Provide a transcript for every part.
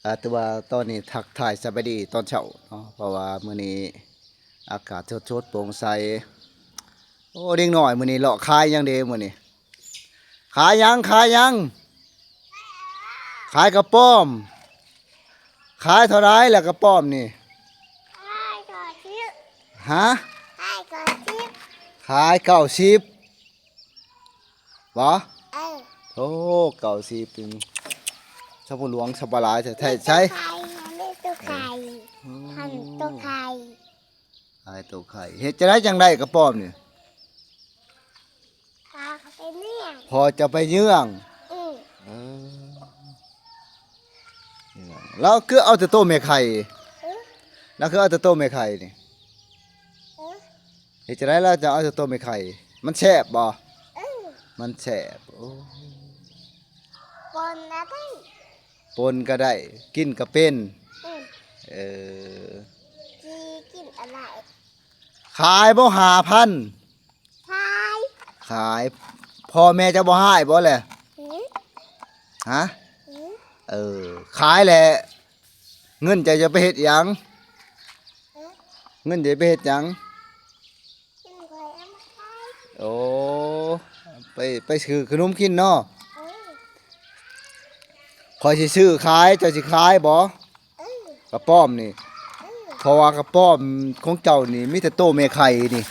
ອ່າ ແຕ່ວ່າຕອນນີ້ທັກທາຍສະບາຍດີຕອນເຊົ້າເນາະ ເພາະວ່າມື້ນີ້ອາກາດສົດໆໂປ່ງໃສ. ໂອ້ ເດັກນ້ອຍມື້ນີ້ເລາະຂາຍຫຍັງເດມື້ນີ້? ຂາຍຫຍັງ? ຂາຍຫຍັງ? ຂາຍກະປອມ. ຂາຍເທົ່າໃດລະກະປອມນີ້? ຂາຍເກົ້າສິບ. ຮະ? ຂາຍເກົ້າສິບ. ຂາຍເກົ້າສິບ. ບໍ່? ເອີ. ໂອ້ ເກົ້າສິບ ຊາວຫຼວງສະບາຍຫຼາຍແທ້ໆ. ໃສ່ ໃສ່ໂຕໄຂ່ ໃສ່ໂຕໄຂ່ ຂາຍໂຕໄຂ່. ເຮັດຈັ່ງໃດຈັ່ງໄດ້ກະປອມນີ້? ເອົາໄປເຍືອງ. ພໍ່ຈະໄປເຍືອງ. ອື. ເອີ. ລາວຄືເອົາແຕ່ໂຕແມ່ໄຂ່? ອື. ລາວຄືເອົາແຕ່ໂຕແມ່ໄຂ່ນີ້? ເອີ. ເຮັດຈັ່ງໃດລາວຈະເອົາແຕ່ໂຕແມ່ໄຂ່? ມັນແຊບບໍ່? ເອີ. ມັນແຊບ. ໂອ້ ປົ່ນກໍໄດ້ ປົ່ນກໍໄດ້ ກິນກໍເປັນ. ອື. ເອີ. ຊິກິນອະໄລ? ຂາຍບໍ່ ຫ້າພັນ? ຂາຍ. ຂາຍ. ພໍ່ແມ່ເຈົ້າບໍ່ຮ້າຍບໍ່ແຫຼະ? ຫື? ຮະ? ຫື? ເອີ ຂາຍແຫຼະ ເງິນເຈົ້າຈະໄປເຮັດຫຍັງ? ຫື? ເງິນເຈົ້າໄປເຮັດຫຍັງ? ກິນ ຂ້ອຍເອົາມາຂາຍ. ໂອ້ ໄປ ໄປຊື້ຂະໜົມກິນເນາະ. ເອີ. ຂ້ອຍຊິຊື້ຂາຍ ເຈົ້າຊິຂາຍບໍ່? ເອີ. ກະປອມນີ້. ເອີ. ເພາະວ່າກະປອມຂອງເຈົ້ານີ້ມີແຕ່ໂຕແມ່ໄຂ່ນີ້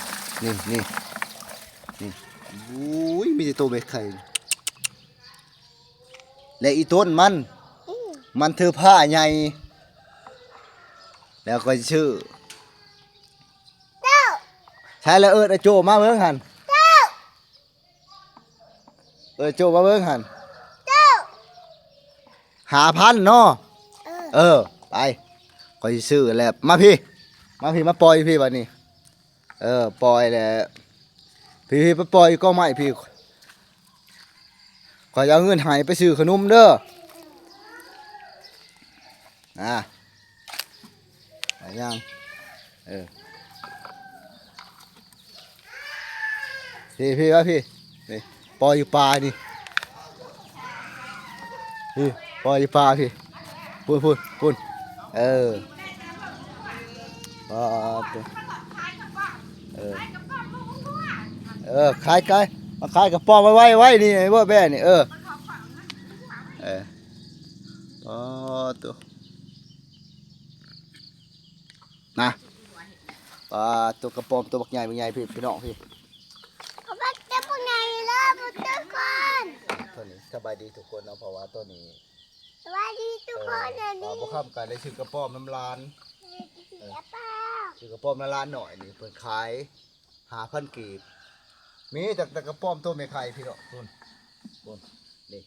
ນີ້ ນີ້ ນີ້. ໂອ້ຍ ມີແຕ່ໂຕແມ່ໄຂ່ ແລະອີຕົ້ນມັນ. ອື. ມັນຖືພາໃຫຍ່ ແລ້ວຂ້ອຍຊິຊື້. ເຈົ້າ. ໃສ່ລະ ເອີ້ນອາໂຈມາເບິ່ງຫັ້ນ. ເຈົ້າ. ເອີ້ນໂຈມາເບິ່ງຫັ້ນ. ເຈົ້າ. ຫ້າພັນເນາະ. ເອີ. ເອີ ໄປ ຂ້ອຍຊິຊື້ແລ້ວ. ມາພີ້ ມາພີ້ ມາປ່ອຍຢູ່ພີ້ບາດນີ້. ເອີ ປ່ອຍແລ້ວ. ພີ້ ພີ້ ໄປປ່ອຍຢູ່ກອງໄມ້ພີ້. ຂ້ອຍຈະເອົາເງິນໃຫ້ໄປຊື້ຂະໜົມເດີ. ອາ ໄປຍັງ ເອີ ພີ້ ພີ້ ມາພີ້ ນີ້ ປ່ອຍຢູ່ປ່ານີ້ ພີ້ ປ່ອຍຢູ່ປ່າພີ້ ພຸ້ນ ພຸ້ນ ພຸ້ນ ເອີ ປາດໂທ້ ເອີ ເອີ ຂາຍ ຂາຍ ມາຂາຍກະປອມໄວໆ ໄວໆ ນີ້ ໄອ້ບໍ່ແບນີ້ ເອີ ເອີ ປາດໂທ້ ນະ ປາດໂທ້ ກະປອມໂຕບັກໃຫຍ່ ບັກໃຫຍ່ ພີ່ ພີ່ນ້ອງ ພີ່ ກະປອມໂຕບັກໃຫຍ່ເລີຍ ທຸກຄົນ ໂຕນີ້ ສະບາຍດີທຸກຄົນເນາະ ເພາະວ່າໂຕນີ້ ສະບາຍດີທຸກຄົນ ເອີ ອັນນີ້ ບ່າວຄຳກະໄດ້ຊື້ກະປອມນຳຫຼານ ເອີ ຊື້ກະປອມນຳຫຼານໜ້ອຍນີ້ ເພິ່ນຂາຍຫ້າພັນກີບ ມີແຕ່ ແຕ່ກະປອມໂຕແມ່ໄຂ່ພີ່ນ້ອງ ພຸ້ນ ພຸ້ນ ນີ້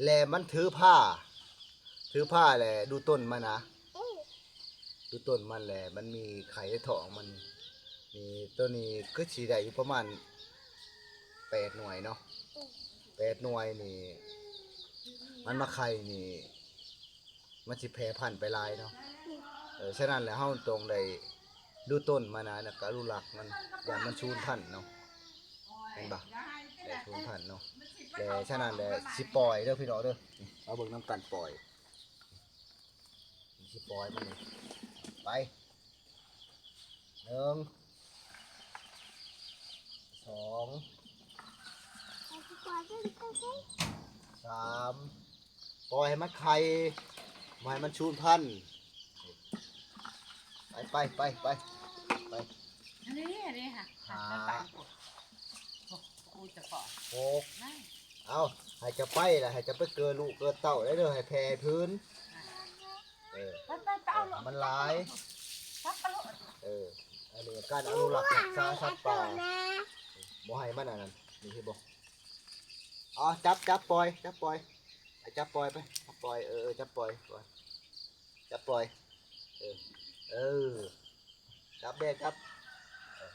ແລະມັນຖືພາ ຖືພາແລະດູຕົ້ນມັນນະ ອື ດູຕົ້ນມັນແລະມັນມີໄຂ່ໃນທ້ອງມັນ ນີ້ ໂຕນີ້ຄືຊິໄດ້ຢູ່ປະມານແປດໜ່ວຍເນາະ ອື ແປດໜ່ວຍນີ້ ມັນມາໄຂ່ນີ້ ມັນຊິແຜ່ພັນໄປຫຼາຍເນາະ ເອີ ສະນັ້ນແຫຼະເຮົາຕ້ອງໄດ້ດູຕົ້ນມັນນະ ແລ້ວກະອະນຸລັກມັນ ຢ້ານມັນສູນພັນເນາະ ແມ່ນບໍ່ ແລ້ວສູນພັນເນາະ ແລ້ວສະນັ້ນແຫຼະຊິປ່ອຍເດີພີ່ນ້ອງເດີ ມາເບິ່ງນຳກັນປ່ອຍ ຊິປ່ອຍມັນນີ້ ໄປ ໜຶ່ງ ສອງ ສາມ ປ່ອຍໃຫ້ມັນໄຂ່ ບໍ່ໃຫ້ມັນສູນພັນ ໄປ ໄປ ໄປ ໄປ ໄປ ອັນນີ້ ອັນນີ້ ຫາ ຫາ ຫົກ ເອົາ ໃຫ້ເຈົ້າໄປລະ ໃຫ້ເຈົ້າໄປເກີດລູກເກີດເຕົ້າໄດ້ເດີ ໃຫ້ແຜ່ໃຫ້ຜືນ ເອີ ໄປ ໄປ ໄປເອົາໂລດ ມັນຫຼາຍ ໄປ ໄປໂລດ ເອີ ອັນນີ້ການອະນຸລັກຮັກສາສັດປ່າ ບໍ່ໃຫ້ມັນອັນນັ້ນ ນີ້ເຫັນບໍ່ ເອົາ ຈັບ ຈັບ ປ່ອຍ ຈັບ ປ່ອຍ ຈັບ ປ່ອຍໄປ ຈັບ ປ່ອຍ ເອີ ເອີ ຈັບ ປ່ອຍ ປ່ອຍ ຈັບ ປ່ອຍ ເອີ ເອີ ຈັບແດ່ ຈັບ ເອີ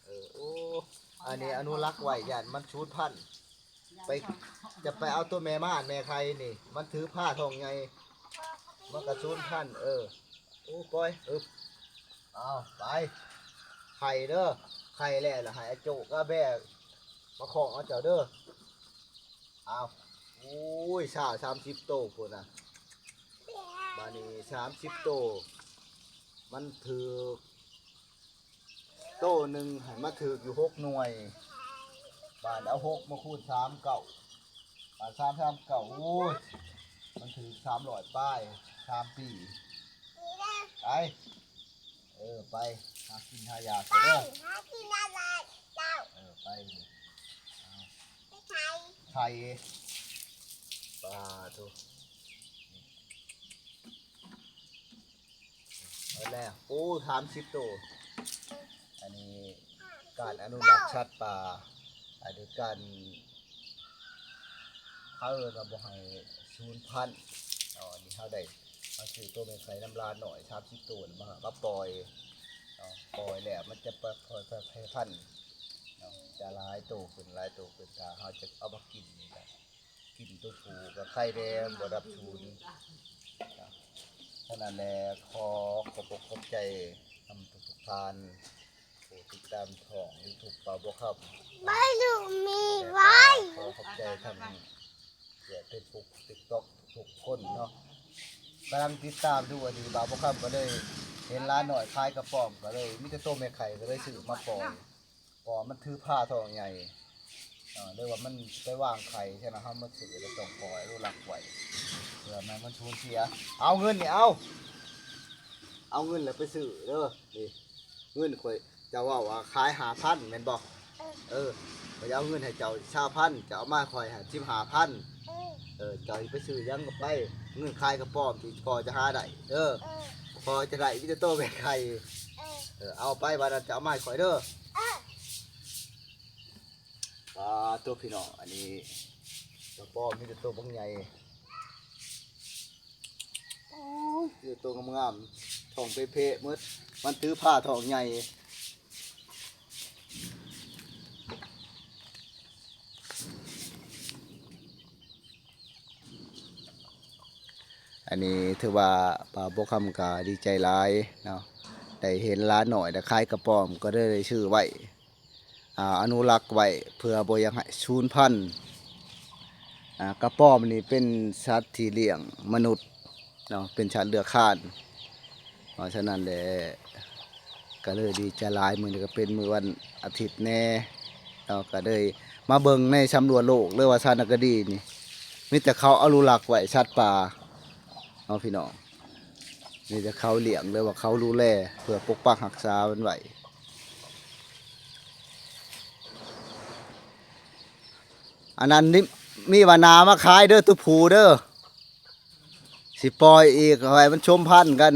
ເອີ ໂອ້ ອັນນີ້ອະນຸລັກໄວ້ ຢ້ານມັນສູນພັນ ໄປ ຈະໄປເອົາໂຕແມ່ມານແມ່ໄຂ່ນີ້ ມັນຖືພາທ້ອງໃຫຍ່ ມັນກະສູນພັນ ເອີ ໂອ້ ປ່ອຍ ອຶບ ເອົາ ໄປ ໄຂ່ເດີ ໄຂ່ແລ້ວລະໃຫ້ອາໂຈກະແບມາຄ້ອງເອົາເຈົ້າເດີ ເອົາ ໂອ້ຍ ຊາວ ສາມສິບໂຕພຸ້ນນະ ອັນນີ້ສາມສິບໂຕ ມັນຖືກ ໂຕໜຶ່ງໃຫ້ມາຖືກຢູ່ຫົກໜ່ວຍ ບາດເອົາຫົກມາຄູນສາມເກົ້າ ບາດສາມສາມເກົ້າ ໂອ້ຍ ມັນຖືກສາມຮ້ອຍປາຍ ສາມປີ ໄປ ເອີ ໄປຫາກິນຫາຢາກເດີ ເອີ ໄປ ໄປໄປ ປາໂທ ເອົາແລ້ວ ໂອ້ ສາມສິບໂຕ ອັນນີ້ການອະນຸລັກສັດປ່າ ອັນນີ້ການ ເຂົາເອີ້ນວ່າບໍ່ໃຫ້ສູນພັນເນາະ ອັນນີ້ເຮົາໄດ້ ເຮົາຊື້ໂຕແມ່ໄຂ່ນຳຫຼານນ້ອຍສາມສິບໂຕ ແລ້ວມາ ມາປ່ອຍເນາະ ປ່ອຍແລ້ວມັນຈະປ່ອຍ ປ່ອຍ ປ່ອຍ ແຜ່ພັນເນາະ ຈະຫຼາຍໂຕຂຶ້ນ ຫຼາຍໂຕຂຶ້ນ ຖ້າເຮົາຈະເອົາມາກິນນີ້ກະ ກິນໂຕຜູ້ກະໄຂ່ແດ່ ບໍ່ດັບສູນ ເທົ່ານັ້ນແຫຼະ ຂໍຂອບອົກຂອບໃຈນຳທຸກໆທ່ານ ຜູ້ຕິດຕາມຊ່ອງຢູທູບບ່າວບົວຄຳ ບໍ່ຮູ້ມີໄວ້ ຂໍຂອບໃຈທັງເຟສບຸກ ຕິກຕັອກ ທຸກຄົນເນາະ ກຳລັງຕິດຕາມຢູ່ ອັນນີ້ບ່າວບົວຄຳກະເລີຍເຫັນຫຼານນ້ອຍຂາຍກະປອມ ກະເລີຍມີແຕ່ໂຕແມ່ໄຂ່ ກະເລີຍຊື້ມາປ່ອຍ ເພາະວ່າມັນຖືພາທ້ອງໃຫຍ່ ເອີ ຫຼືວ່າມັນໄປວາງໄຂ່ ສະນັ້ນເຮົາມາຊື້ແລ້ວຕ້ອງປ່ອຍອະນຸລັກໄວ້ ເພື່ອບໍ່ໃຫ້ມັນສູນເສຍ ເອົາເງິນນີ້ ເອົາ ເອົາເງິນແລ້ວໄປຊື້ເດີ ນີ້ ເງິນຂ້ອຍ ເຈົ້າເວົ້າວ່າຂາຍຫ້າພັນແມ່ນບໍ່? ເອີ ຂ້ອຍຈະເອົາເງິນໃຫ້ເຈົ້າຊາວພັນ ເຈົ້າເອົາມາໃຫ້ຂ້ອຍຫ້າ ສິບຫ້າພັນ ເອີ ເຈົ້າຊິໄປຊື້ຫຍັງກະໄປ ເງິນຂາຍກະປອມທີ່ພໍຈະຫາໄດ້ເດີ ພໍຈະໄດ້ມີແຕ່ໂຕແມ່ໄຂ່ ເອີ ເອົາໄປ ບາດນັ້ນເຈົ້າເອົາມາໃຫ້ຂ້ອຍເດີ ປາໂຕ ພີ່ນ້ອງ ອັນນີ້ກະປອມມີແຕ່ໂຕບັກໃຫຍ່ ໂອ້ຍ ມີແຕ່ໂຕງາມໆ ທ້ອງເພະໆ ໝົດ ມັນຖືພາທ້ອງໃຫຍ່ ອັນນີ້ຖືວ່າບ່າວບົວຄຳກະດີໃຈຫຼາຍເນາະ ໄດ້ເຫັນຫຼານນ້ອຍໄດ້ຂາຍກະປອມ ກະເລີຍໄດ້ຊື້ໄວ້ ອາ ອະນຸລັກໄວ້ ເພື່ອບໍ່ຢາກໃຫ້ສູນພັນ ອາ ກະປອມນີ້ເປັນສັດທີ່ລ້ຽງມະນຸດເນາະ ເປັນສັດເລືອກຄານ ເພາະສະນັ້ນແຫຼະ ກະເລີຍດີໃຈຫຼາຍ ມື້ນີ້ກະເປັນມື້ວັນອາທິດແດ່ເນາະ ກະເລີຍມາເບິ່ງໃນສຳຫຼວດໂລກ ຫຼືວ່າສານະຄະດີນີ້ ມີແຕ່ເຂົາອະນຸລັກໄວ້ສັດປ່າເນາະ ພີ່ນ້ອງ ມີແຕ່ເຂົາລ້ຽງ ຫຼືວ່າເຂົາດູແລ ເພື່ອປົກປັກຮັກສາມັນໄວ້ ອັນນັ້ນນີ້ມີວ່າໜ້າມາຂາຍເດີ ໂຕຜູ້ເດີ ຊິປ່ອຍອີກ ໃຫ້ມັນສົມພັນກັນ